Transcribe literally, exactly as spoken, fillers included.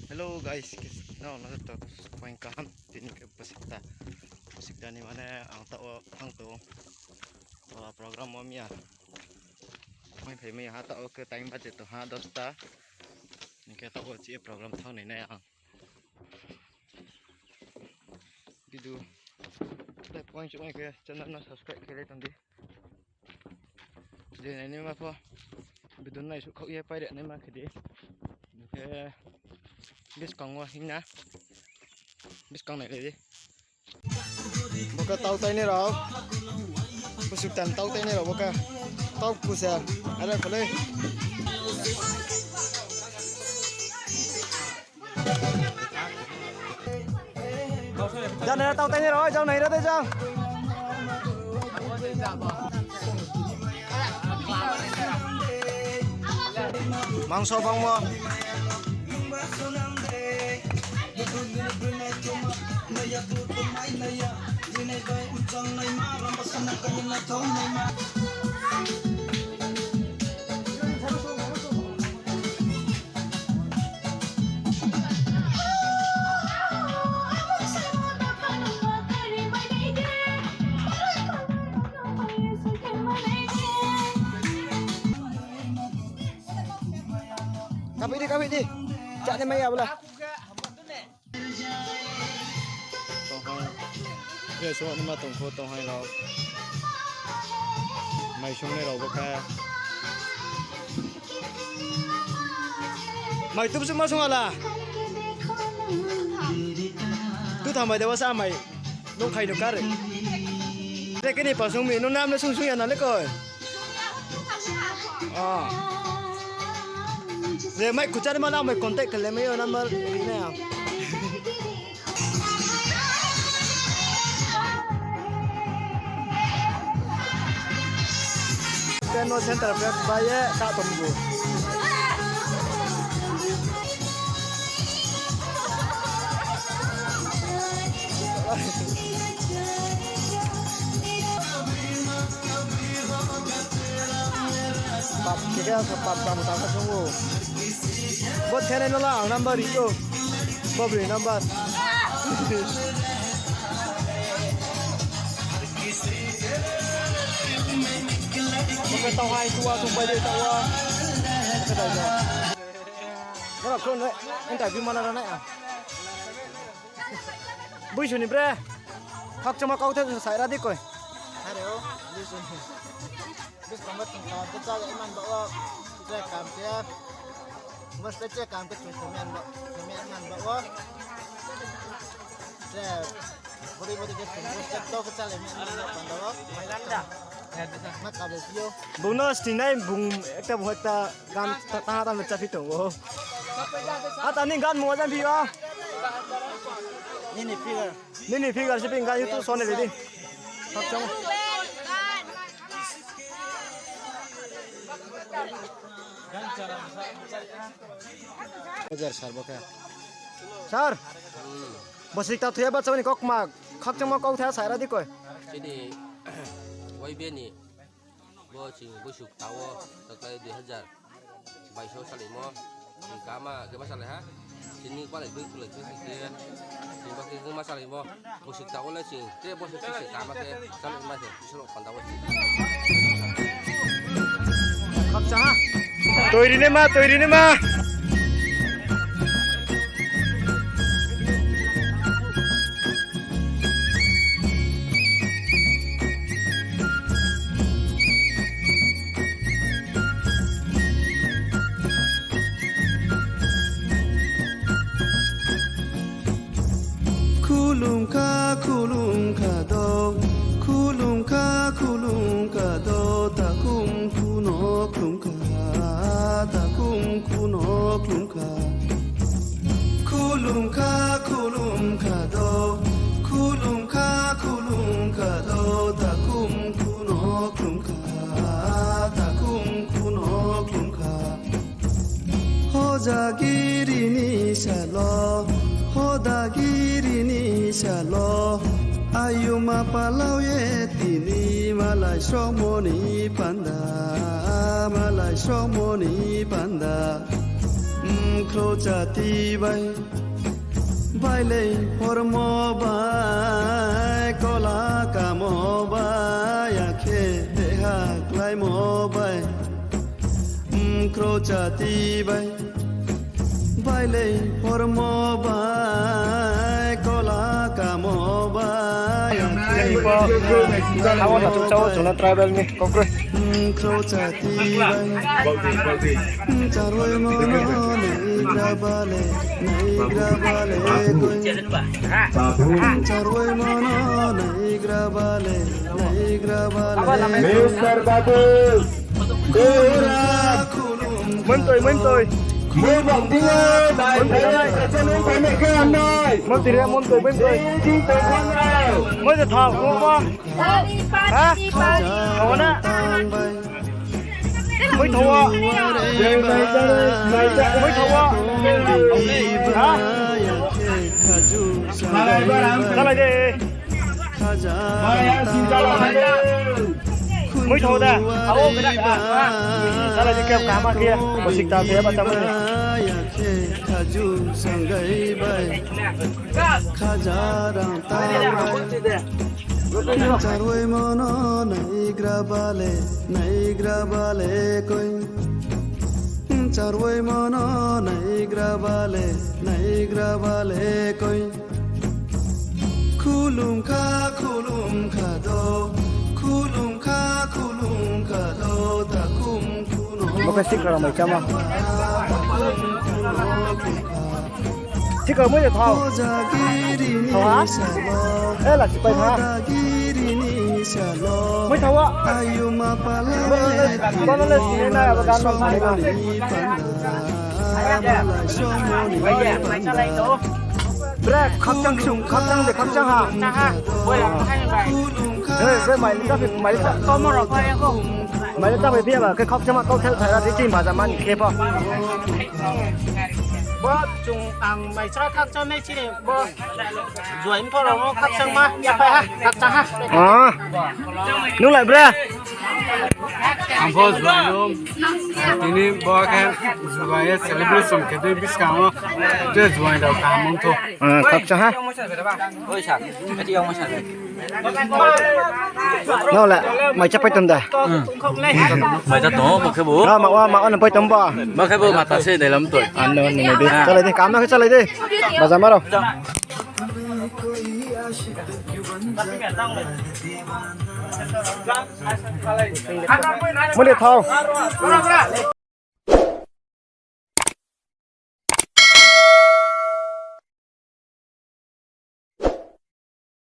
Hello guys, no, no, to, to, point kaham, tini khe bosikta, bosikta ni mane ang taoh wo thang tong, o program wo miya, point phai mai ha, taoh wo khe time baje tong ha dosta, hing khe taoh wo chi program thang nai nai ang. Video, like, point chuh mai khe channel no subscribe khe lai tong di. Je nainaima pho video no naisuh khaoh ye pairi naima khe di. Hing khe buskang wo hing na. Buskang nailai di. Bo khe tau tainai rao. Bosukta ni tau tainai rao bo khe. Tau kusa. Are kholei. Jang nai ra tau tainai rao, jang nai ra de jang. Mangso bangmo. Kaphi di, kaphi di. Chá ni mai ya bla. Tonghai. Khe sung ni ma tong pho tonghai rao. Mai sung ni rao bo khe. Mai tup sung ma sung ala. Tu tham bai de wa sa mai. Nung khai no kar. Re kini pa sung mi, nung nam le sung sung ya na le koi. Ah. Re mai kuchar ma na mai contact khe le mai yo number ri na. Pen no center break bai ye ka tong bu. Pap, khe khe sa pap, pap, pap, pap, sung o. Bo thenai no la, ang number ri o. Bo bri number. Bo khe tau hai, tu wa, tu bai de, tau wa. Khe tau wa. Bora, kron, interview mana ra nai, ah. Buisu ni bre. Khakchangma kauthai sa ra di koi. Are o, buisu ni. Buskang bo chung kam khe chá le man ba o. Tre kam khe. Mo spe tre kam khe chung thum yan ba. Thum yan man ba o. Tre. Bodi bodi khe chung bo spe to khe chá le man ba panda o. Ma ka be pio. Bung no sting nai bung ekta bung ekta. Gan ta, ta, ta, ta, chaphi tong o. Ata ni gan mo jan phi o. Nini figure. Nini figure si ping gan YouTube sone le di. Khakchang. Hajar sar bo khe. Sar. Bo sik ta thuya ba chani kok ma khakchang ma kok tha sa ra di koi. Chini Y B ni. Bo chini buisuk ta o, taklai dui hajar baiso salaimo, chini kama khe ma salai ha, chini balai bui kulai khe khe, chini bakhe khe ma salaimo, buisuk ta o le chini, tre buisuk se kama khe, salai ma se, Isor panda o chini. Khakchang ha. Toiri ni ma, toiri ni ma. Khulum kha, khulum kha do, khulum kha, khulum kha do, takhum khuno khlum kha, takhum khuno khlum kha. Khulum kha, khulum kha do, khulum kha, khulum kha do, takhum khuno khlum kha, takhum khuno khlum kha. Hodagiri ni salo, hodagiri ni salo, ayuma palao ye tini malai sromo ni panda, malai sromo ni panda. Khrouhchati bai, bailei hormo bai, kola kamo bai, akhe deha kláimo bai. Khrouhchati bai, bailei hormo bai, kola kamo bai, akhe deha kláimo bai. Abo na chukchao, chuna tribal ni kokroi. Khrouhchati bai. Charwai mono naigra bale, naigra bale koi. Charwai mono naigra bale, naigra bale. Mister Babu. Montoi, montoi. Montoi, montoi. Montoi, montoi. Montoi thao, thao ba. Ha? Thao na? Moi thao wa. Moi thao wa. Ha? Chalai de. Moi thao da. Ao, bera ka. Chalai de, khe kama khe. Bosik ta khe ba ta mo. Khaja rang ta. Charwai mono naigra bale, naigra bale koi. Charwai mono naigra bale, naigra bale koi. Khulum kha, khulum kha do, khulum kha, khulum kha do, takhum khuno. Bo khe sikra mai chama. Sikra moi de thao. Thao ha? E, la sipai ha. Moi thao wa. Bo no le sini na, abo gan no sini na. Bre, khakchang sung, khakchang de, khakchang ha. He, bre, mai lita phi, mai lita. Mai lita phi, phi ba, khe khakchang ma, kau thel thai ra, di ching baja mani khe pho. Bo chung ang mai chra khakchang nai chini, bo. Juain pho rao khakchang ma, ya phai ha, khakchang ha. Ah. Nung lai bre? Ang pho juain no, tini bo khe juain ye celebration khe dei buskang wo. Je juain rao kaham ong tho. Ah, khakchang ha. Oi sa, ati yang masa. Nung le, mai cha pai tong da. Mai cha tong, bo khe bo. Ah, ma wa, ma wa, nung pai tong ba. Ma khe bo, mata se dei lam toi. Ano, ano, ano, dei. Chalai dei, kam na khe chalai dei. Baja ma rao. Mode thao.